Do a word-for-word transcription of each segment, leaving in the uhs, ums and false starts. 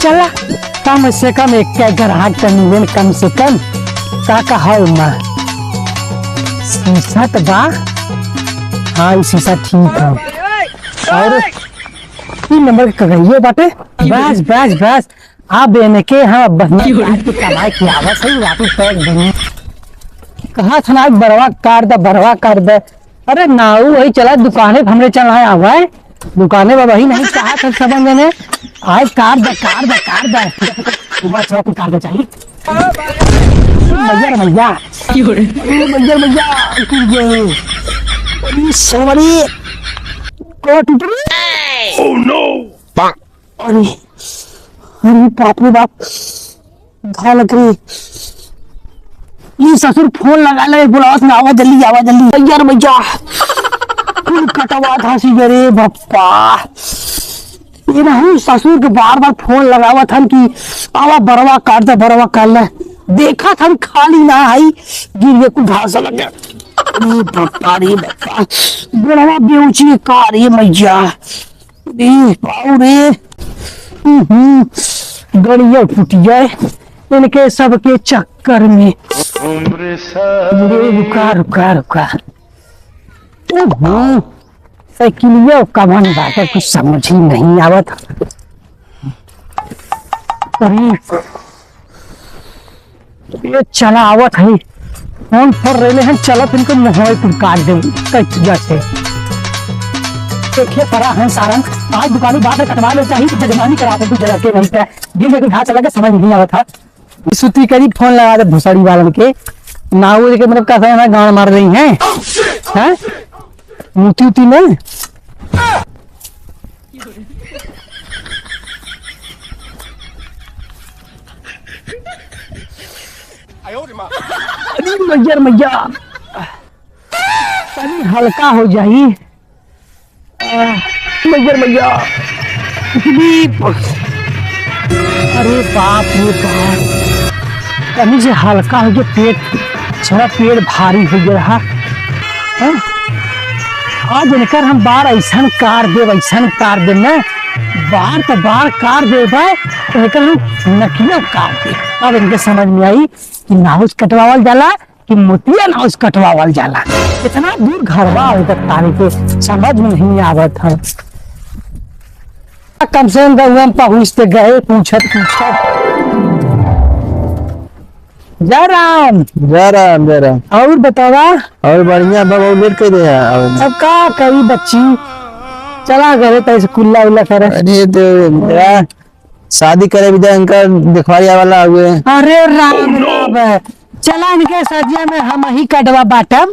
चला, कम से कम एक के ग्राहक त मिले न, कम से कम। का कहा माँ? शीशा त बा? हाँ, ई शीशा ठीक है। और तीन नंबर के कगइये बाटे। बस, बस, बस। अब इनके हम बढ़िया जात के कमाई के आवत है, वापस पैक देंगे। कहा था ना, आज बरवा काट दे, बरवा काट दे। अरे नाऊ, वही चला दुकाने पे हमरे चला आवा है। दुकाने पे वही नहीं कहा था समझ में। आज काट दे, काट दे, काट दे। सुबह चौक काट दे चाहिए। मजा रे मजा। अरे मजा, मजा। अरे सोमवारी। कोट उतरी। Oh no। अरे, अरे बाप रे बाप, घाव लग रही। ये ससुर फोन लगा ले, बोलावत ना, आवा जल्दी, आवा जल्दी। यार भैया, कुल कटवा था सी रे बप्पा। ये ना हम ससुर के बार बार फोन लगावत हन कि आवा बरवा काट दे, बरवा काट ले। देखत हन खाली ना आई, गिर के कुल घास लग गया। अरे बप्पा रे बप्पा, गोड़वा बेउची का रे मैया। रे, बाऊ रे। हम्म, गड़िया फुटिया है इनके सबके चक्कर में। रे, रुका, रुका, रुका। हम्म, साइकिलिया कवन बाटे, कुछ समझ ही नहीं आवत। अरे, ये चला आवत है, फोन पर रहले हैं, चलत इनको मुहवा पर काट दे, कट जाते। देखिए, परा है सारन, आज दुकानी बात कटवा ले, चाही तो जजमानी करा दे, तू जरा के नहीं था, दिन में घास लगे, समझ नहीं आवत था। सुती करी, फोन लगा दे भोसड़ी वालन के, नाऊ के मतलब का है ना, गांड मार रही हैं, हैं? मुती उती नहीं? अरे मैया, मैया, तनी हल्का हो जाई। आह, मैया, मैया, तकलीफ। अरे बाप रे बाप, तनी से हल्का हो गया पेट, सारा पेट भारी हो गया रहा। हैं? आज इनकर हम बार ऐसन कार देब, ऐसन कार देब ना, बार तो बार कार देब, इनकर हम नकिया कार देब। अब इनके समझ में आई कि नाउस कटवावल जाला कि मोतिया नाउस कटवावल जाला। इतना दूर घरवा आवे तक तारे के समझ में नहीं आवत है। कम से कम गौवा में पहुँच ते गए, पूछत पूछत। जय राम। जय राम, जय राम। और बतावा? और बढ़िया बा, बहुत लेट कर दे यार। अब का करी बच्ची, चला गए तो ऐसे कुल्ला उल्ला करे। अरे तो यार, शादी करे भी दे, इनका दिखवाई वाला हुए। अरे राम राम, चला इनके सदिया में हम ही कटवा बाटम।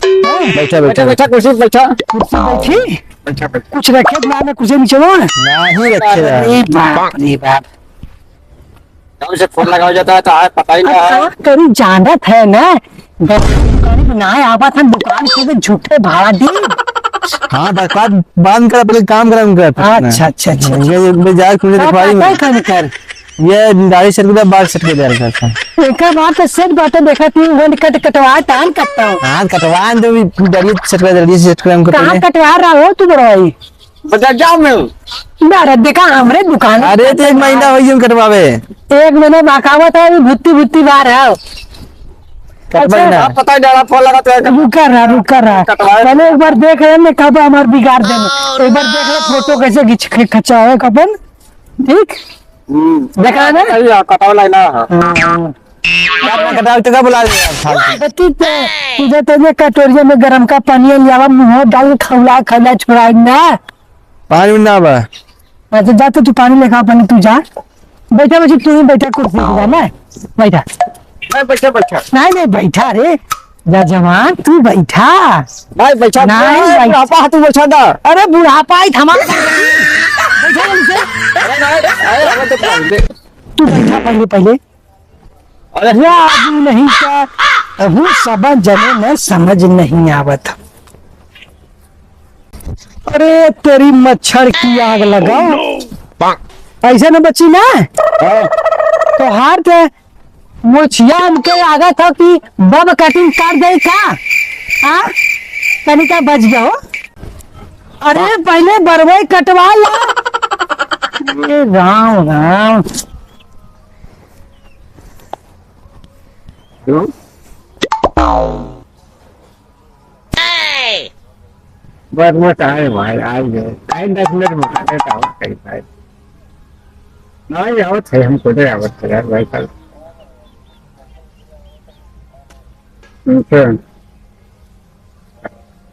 बैठा, बैठा, बैठा, बैठा, कुर्सी पे बैठा। कुर्सी बैठी? बैठा, बैठा। कुछ रखे दिमाग में, कुर्सी नीचे वो? नहीं रखे हैं। अरे बाप रे बाप। जब से फोन लगावा जाता है तो आए पता ही अब नहीं है। का करी, जानत है ना, दुकान पे ना आवत हम, दुकान खोल के झूठे भाड़ा दी। हाँ, बस बात बंद कर, पहले काम करा उनका। अच्छा, अच्छा, अच्छा, अच्छा। ये, ये बाजार खुले का दिखवाई पता में। है कौन कर? ये दाढ़ी सेट के, बाल सेट के दे रखा था। एकर बात तो सेट बात है, देखा तू वन कट कटवा, टान कटता हूँ। हाँ, कटवा दो, भी दाढ़ी सेट कर, दाढ़ी सेट कर हमको कहाँ पहले। कटवा रहा हो तू बड़वाई? बजा जाओ मैं। ना रे, देखा हमरे दुकान। अरे, तो एक महीना हो गया कटवावे। एक महीना बकावत है, अभी भुत्ती भुत्ती बार है। कटवाई अच्छा। ना। आप पता ही डाला, फोन लगा तो है। रुका रहा, रुका रहा। कटवाए। पहले एक बार देख रहे हैं, कब हमार बिगाड़ देना। एक बार देख रहे फोटो कैसे खिंच-, खिंचावे कपन। ठीक? हम्म। देखा ना? अरे यार, कटावला ना। हाँ। क्या अपना कटाव तो क्या बुला लिया आप फालतू? तो तू तो, तुझे तो ये कटोरिया में गरम का पानी लियावा, मुंह डाल के खौला, खौला छुड़ाई ना। पानी ना बा। अच्छा, जा तो तू पानी लेके आ, पानी तू जा। बैठा, बैठा, तू ही बैठा, कुर्सी पे जा ना। बैठा। नहीं, बैठा, बैठा। नहीं, नहीं, बैठा रे। जा जवान, तू बैठा। नहीं, बैठा, नहीं, नहीं, बैठ- बुढ़ापा है, तू बैठा ना। अरे, बुढ़ापा ही थमा। बैठा जल्दी से। अरे, नहीं, अरे, अरे, तो पहले। तू बैठा पहले, पहले। अरे। या आदमी नहीं का, अहू सब जने में समझ नहीं आवत। अरे, तेरी मच्छर की आग लगाओ। Oh, no। ऐसे न बची ना। हाँ। तोहार ते मोछिया हमके लागत हो कि बब कटिंग कर दे का? हाँ? तनिका बच जाओ। अरे, हाँ। पहले बरवई कटवा ला। ए राम, राम। हेलो? बस, बस, आए भाई, आ गए। आए, दस मिनट में आ गए, तो और कहीं भाई। नहीं, आवत है, हम खुदे आवत है यार, भाई साहब। अच्छा।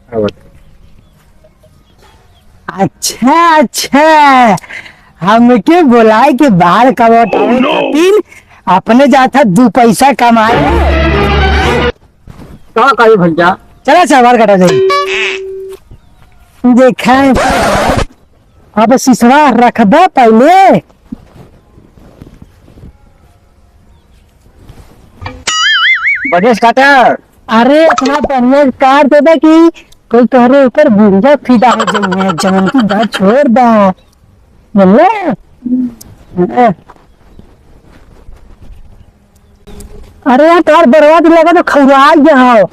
आवत। अच्छा, अच्छा, हमके बोलाए के बाल कटवावे खातिर अपने जात ह दू पैसा कमाए। का करी भैया? चला, चावल कटा जाई। देखा, अब सिसवा रखबा पहले। बढ़िया से काटा। अरे, इतना बढ़िया से काट देबे कि कोई तोहरे ऊपर बुढ़िया फिदा हो जाइए, जवन की बात छोड़ दे, बोले? अरे यार, तोहर बरवा तो लगा तो खौरा गया हो,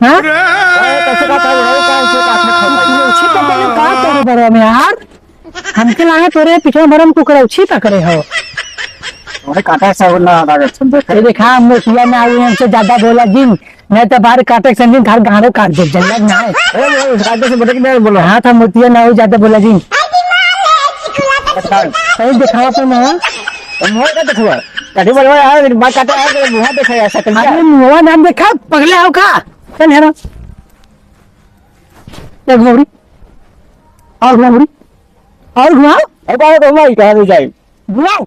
हाँ? अरे, कैसे काटा है, कैसे काटा है? कुछ तो बोले, का तोहरे बरवा में यार? हमके लागे तोरे पिछवा भरम कुकरौछी पकड़े हो। अरे काटा सब ना लागत, सुन देख। ए देखा, मोतिया ना हुई, हमसे ज्यादा बोला जिन, नहीं तो बाहर काटे के संदिन थार गाड़ो काट दे, जल्लत ना है। ए, बोलो, काटे से बोले कि नहीं बोलो? हाँ, था मोतिया ना हुई, ज्यादा बोला जिन। अच्छा। सही दिखावा तो ना। ए, मुँह का दिखावा? काटे बोलवा यार, बात काटे यार, मुँह देखा यार, शकल क्या? अरे मुँह ना देखा, पगले हो का? चल हेरा। एक घुमाओ रे। और घुमाओ रे। और घुमाओ। अब आओ, घुमाई, कहाँ ले जाए? घुमाओ।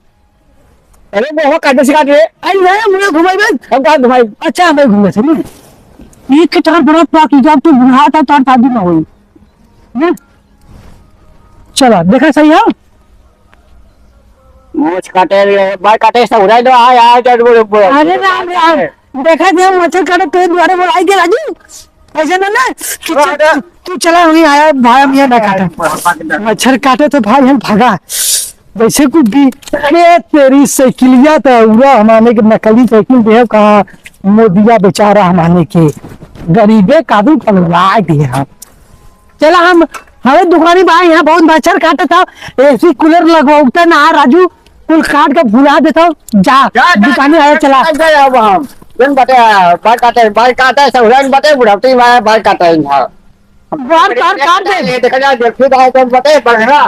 अरे, वो हवा काटे से काट रहे। अरे, नहीं, मुझे घुमाई बस। हम कहाँ घुमाई? अच्छा, हमें घूमे से नहीं। ये कितना बड़ा पाक, जब तू बुढ़ा था, तब शादी ना हुई। हैं? चला, देखा सही है? मोछ काटे रे, बाल काटे से उड़ाई दो, आ, आ, आ, आ, अरे राम, राम। देखा दे, मच्छर काटे, तेरे द्वारे बोलाई के राजू। ऐसे ना, ना, तू च-, हटा। तू चला, वहीं आया, भाई, हम यहाँ ना काटा। मच्छर काटे तो भाई, हम भागा। वैसे कुछ भी, अरे, तेरी साइकिलिया तो उड़ा, हमारे के नकली साइकिल दे, कहाँ मोदिया बेचारा हमारे के गरीबे काबू पलवा दे हम। चला हम, हमें दुकानी बा, यहाँ बहुत मच्छर काटत ह, एसी कूलर लगवाउता ना राजू, कुल काट के भुला देता, जा, जा, जा, दुकानी आया, चला। जा, जा, अब हम, जन बाटे, बाल काटे, बाल काटे, सब रंग बाटे, बुढ़ौती में बाल काटे, हाँ। बाल काट, काट दे। ये देखा जा, देखी भाई, जन बाटे, बढ़िया।